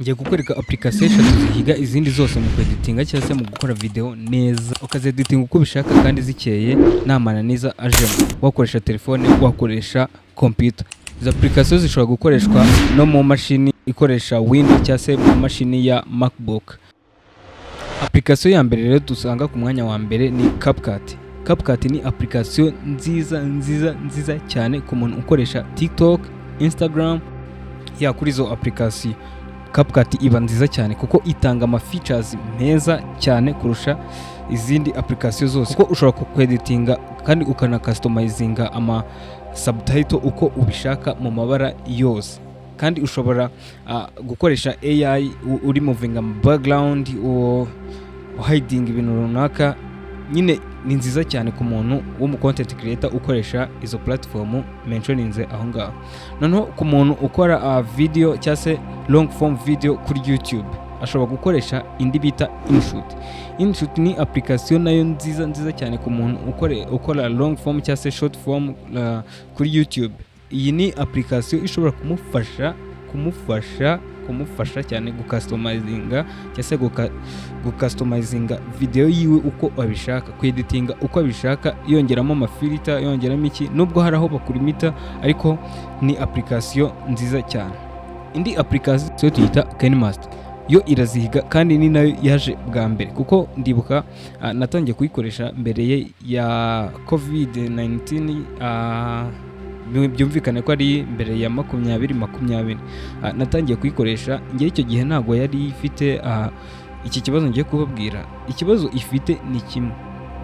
Ngiye kukwereka application eshatu zihiga izindi zose mu kweditinga cyangwa se mu gukora video neza, ukazeditinga uko ubishaka kandi zikeye, nta mananiza ajemo, wakoresha telefone, wakoresha computer. Izo application zishobora gukoreshwa no mu mashini ikoresha Windows cyangwa se mu mashini ya MacBook. Application ya mbere rero dusanga ku mwanya wa mbere ni CapCut. CapCut ni application nziza nziza nziza cyane ku muntu ukoresha TikTok, Instagram. Ya kuri izo application, CapCut iba nziza cyane kuko itanga ama features meza cyane kurusha izindi application zose, kuko ushobora kweditinga kandi ukana customizinga ama subtitle uko ubishaka mu mabara yose, kandi ushobora gukoresha AI uri moving ama background, hiding ibintu runaka. Nyine ni nziza cyane ku muntu w'umu content creator ukoresha izo platform mentioninze aho ngaho. Noneho ku muntu ukora video cyangwa se long form video kuri YouTube, ashobora gukoresha indi bita InShot. InShot ni application nayo nziza nziza cyane ku muntu ukora long form cyangwa se short form kuri YouTube. Iyi ni application ishobora kumufasha cyane gucustomizinga cyangwa se gucustomizinga video yiwe uko abishaka, kweditinga uko abishaka, yongeramo amafilter, yongeramo iki, nubwo hari aho bakulimita, ariko ni application nziza cyane. Indi application tuyita KineMaster. Yo irazihiga kandi ni nayo yaje bwa mbere, kuko ndibuka natangiye kuyikoresha mbere ya COVID 19. Byumvikane ko ari mbere ya 2020 natangiye kuyikoresha. Ngewe icyo gihe ntabwo yari ifite iki kibazo ngiye kubabwira. Ikibazo ifite ni kimwe,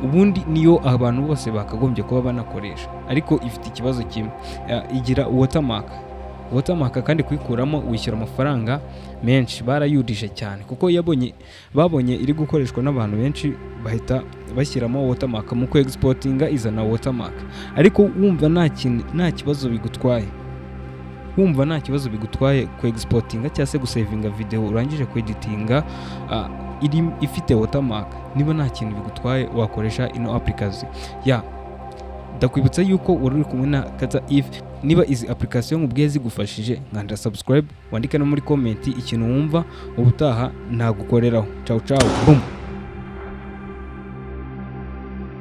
ubundi niyo abantu bose bakagombye kuba banakoresha, ariko ifite ikibazo kimwe: igira watermark. Watermark kandi kuyikuramo wishyura amafaranga menshi. Barayurije cyane kuko yabonye babonye iri gukoreshwa n'abantu benshi, bahita bashyiramo watermark. Mu ku exportinga izana watermark. Ariko wumva nta kintu, nta kibazo bigutwaye, wumva nta kibazo bigutwaye ku exportinga cyangwa se gusavinga video urangije kweditinga iri ifite watermark, niba nta kintu bigutwaye, wakoresha ino application. Ya, ndakwibutsa yuko wari uri kumwe na Kata If. Niba izi application nkubwiye zigufashije, nkanda subscribe, wandike no muri comment ikintu wumva ubutaha nagukoreraho. Ciao ciao, boom.